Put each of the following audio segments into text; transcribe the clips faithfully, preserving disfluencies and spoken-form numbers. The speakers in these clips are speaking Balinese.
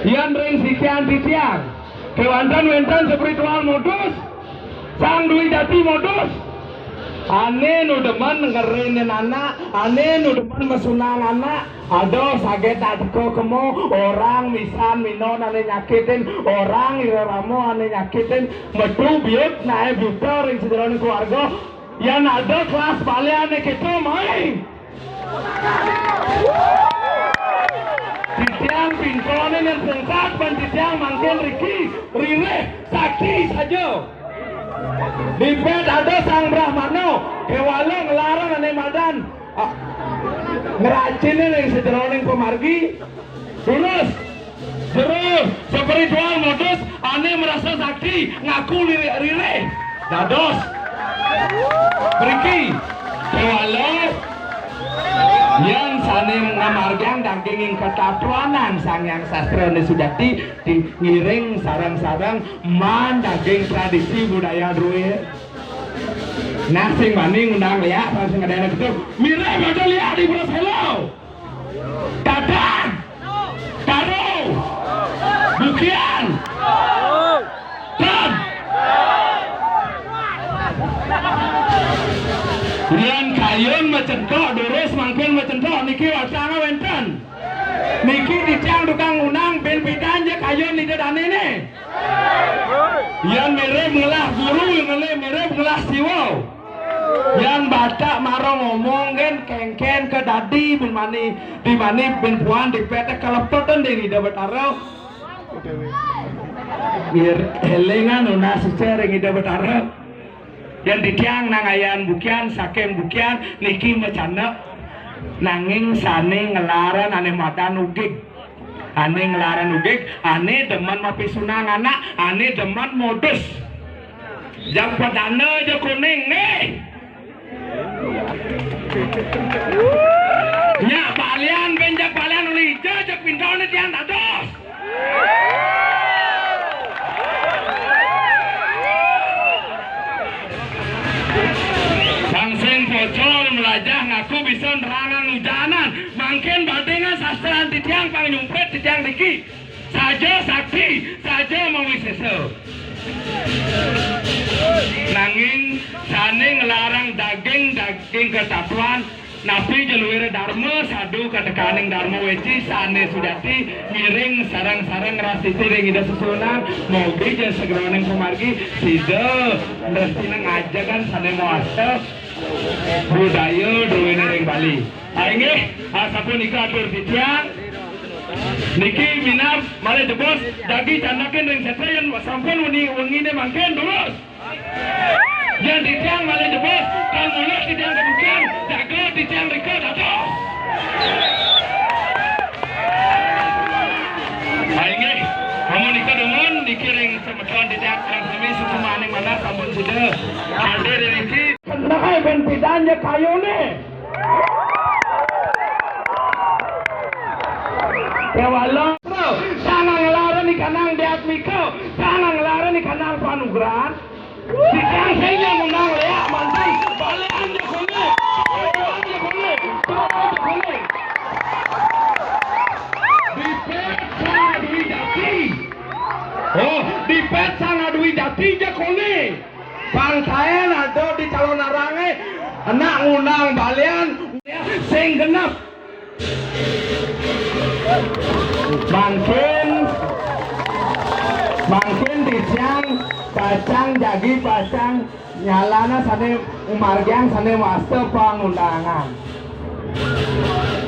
Yan ring sikian titiang. Kewanten wenten spiritual modus, Sang Dwi Jati modus. Ane nu demen ngerinin anak, ane nu demen mesunang anak, aduh saget atko kemo, orang misan minon ane nyakitin, orang ireramo ane nyakitin, metu biut nae buta ring sejeroning keluarga, yan ada kelas baliane kita main. Titiang pintone nen pungkat ban titiang mangkin riki, ririh, sakti saja. Dipet ada Sang Brahmana, kewala ngelarang ane madan, ah, ngracine ring sejeroning pamargi. Terus, terus, spiritual modus, ane merasa sakti, ngaku lirih-lirih. Dados. Mriki, kewala, yan sane ngamargiang daging ing katatuanan Sang Hyang Sastra ne sujati, di ngiring sareng-sareng maan daging tradisi budaya druid. Nah, sing bani ngundang liak, sing ada anak itu. Mirip ada liak di Bro Selo. Dadang. Karo. Bukian. Tan. Yan kayun macentok, durus mangkin macentok, niki watanga wenten. Niki titiang tukang unang ben pidan ja kayun ida danene. Yan mirip ngelah guru, ngene mirip ngelah siwa. Yan Batak mara ngomong kan kengken ke dadi ben mani, di mani ben puan di pete kalepetan ding Ida Betara. Mir elingan nunas ica ring Ida Betara. Yan titiang nangayan bukian saking bukian niki macana. Nanging sane ngelaran ane madan ugig. Ane ngelaran ugig, ane demen mapisunang anak, ane demen modus. Jak padana ja kuning nih. Nyak balian, ben jak balian uli ija, jak pintone tiang dados. Sang sing pocol melajah ngaku bisa nerangan ujanan. Mangkin badingan sastran titiang pang nyumprit titiang niki. Saja sakti, saja mawisesa. Nanging sane nglarang daging, daging katatuan, napi ja luire darma, sadu katekaning darma weci, sane sujati, ngiring sareng-sareng rastiti ring Ida Sesuhunan, mogi ja sagraning pamargi, sida nrestina ngajegan sane mawasta budaya druene ring Bali. Ah, inggih, ah, sapunika atur titiang. Niki minab malih jebos, jagi candakin ring setra yen sampun wengi, wengine mangkin, durus. Yen titiang malih jebos, tan mulih titiang kebukian, jaga titiang rika dados. Ah, inggih, amun nika dumun, niki ring semeton titiang sareng sami suksmaning manah sampun sida hadir niki. Kendake ben pidan ja kayune. Kewala. Sang nglarang ikanang diatmika, sang nglarang ikanang panugrahan. Titiang sing nyang ngundang liak manten, balian ja kone, balian ja kone, balian ja kone. Dipet sang Dwi Jati. Oh, dipet sang Dwi Jati ja kone. Pang taen ada di calon arange, anak ngundang balian sing genep. Mangkin, mangkin titiang pacang jagi pacang nyalana sane umargiang sane wasta pangundangan.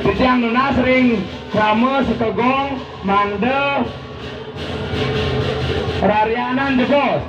Titiang nunas ring krama sekegong mangda rarianan jebos.